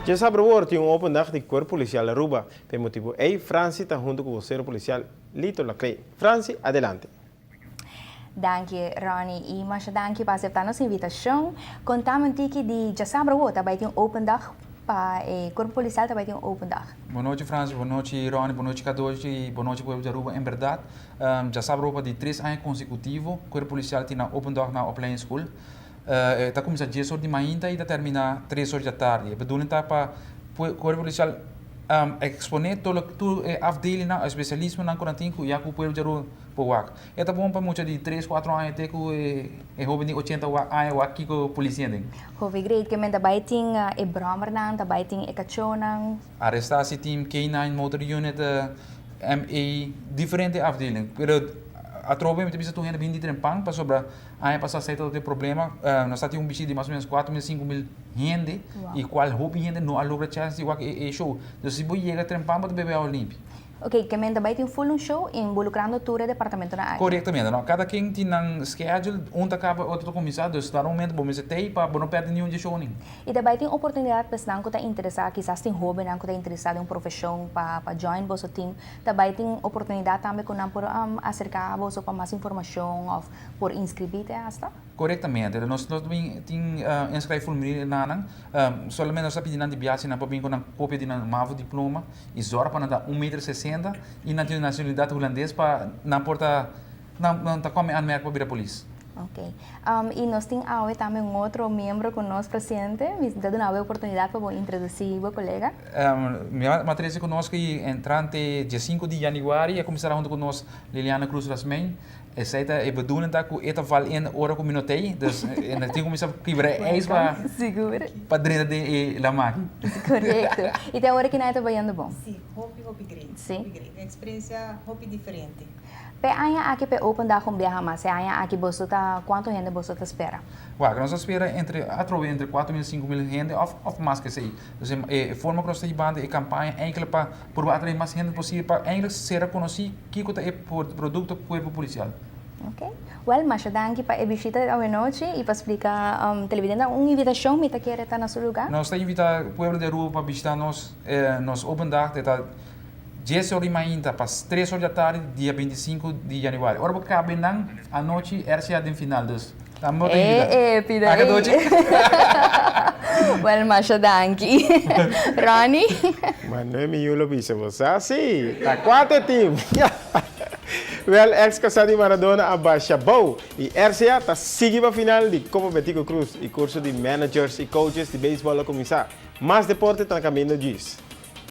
Djasabra awor tin un open dag di Cuerpo Policial Aruba. Pa e motibo ey, Franci ta hunto cu vocero policial Lito Laclé. Franci, adelante. Danki Ronnie y masha danki pa acepta nos invitacion. Contame un tiki di djasabra awor ta bay tin un open dag pa e Cuerpo Policial ta bay tin un open dag. Bon nochi Franci, bon nochi Ronnie, bon nochi Kadoshi y bon nochi pueblo di Aruba. En berdad djasabra awor pa di tres aña consecutivo Cuerpo Policial tin nan open dag na Opleiding School. E ta kuminsá dies or di mainta i ta terminá tres or di atardi. E bedoeling ta pa Kuerpo Polisial eksponé tur e afdelingnan o spesialismonan ku nan tin ku ya ku pueblo djaru por wak. E ta bon pa mucha di tres, kuatro aña te ku e hoben di ochenta aña wak kiko polisia den. Hopi great ke men ta bai tin e bròmernan, ta bai tin e kachónan. Arrestatie team, K-nine, motor unit, MA, diferente afdeling. Pero atrobe mi ta bisa tur hende bin di trempan pasobra Aña pasá esei tabata e problema. Nos ta tin un bishita di mas o menos 4000, 5000 hende i kual hopi hende no a logra chèns di wak e show. Entonces si bo yega trempan bo ta bebe awa limpi. Ok, ke men ta bai tin full un show involukrando tur e departamentonan aki? Korektamente. No, kada ken tin nan schedule, un ta kaba, otro ta kuminsá, dus na un momento bo mester tei pa bo no pèrdè niun di e shownan. I ta bai tin oportunidat pa esnan ku ta interesá, kisas tin hóbennan ku ta interesá den un profeshon pa pa join boso team, ta bai tin oportunidat tambe ku nan por aserká boso pa mas informashon òf Por inscribí te hasta? Korektamente. Nos nos bin tin inschrijfformulier na nan. Solamente nos ta pidi nan di biaha nan por bin ku nan kopia di nan mavo diploma i zòrg pa nan ta un meter sesenta i nan tin nacionalidad hulandes pa nan por ta nan nan ta kòm e aanmerking pa bira polis. Ok. I nos tin awe tambe un otro miembro ku nos presente. Mi ta duna awe oportunidat pa bo introdusí bo kolega. Mi a trese ku nos ki entrante diesinku di yanüari a kuminsá huntu ku nos Liliana Cruz Rasmijn. Esei ta e bedoeling ta ku e ta val in ora ku mi no t'ei, dus e no tin kuminsá kibra e ijs pa Sigur. pa drenta den e lama aki. Korekto. I te awor ki nan e ta bayendo bon? Si, hopi hopi great. Si. Hopi great. Un eksperensia hopi diferente. P'e aña aki p'e open dag un biaha mas. E aña aki boso ta kuantu hende boso ta spera? Wak, nos ta spera entre atrobe entre 4000 5000 hende òf òf mas ku esei. Dus e forma ku nos ta hibando e kampaña enkele pa purba atrae mas hende posibel pa eindelijk sera konosí Kiko ta e produkto Kuerpo Polisial? Ok. Wèl, masha danki pa e bishita di awenochi i pa splika televidentenan. Un invitashon mi ta kere ta na su lugá. Nos ta invitá pueblo di Aruba pa bishitá nos nos open dag. E ta dies or di mainta pa tres or di atardi dia 25 di januari. Ora bo kabe nan anochi RCA den final dus tambe bo ta invitá. E e pida Aka dochi. Wèl, masha danki. Ronnie? Mane mi yu lo bisa bo sa si, ta kuater team. Wèl, ex kasá di Maradona a basha bou i RCA ta sigui pa final di Copa Betico Croes i kurso di managers i coaches di beisbòl a kuminsá. Mas deporte ta na kaminda djis.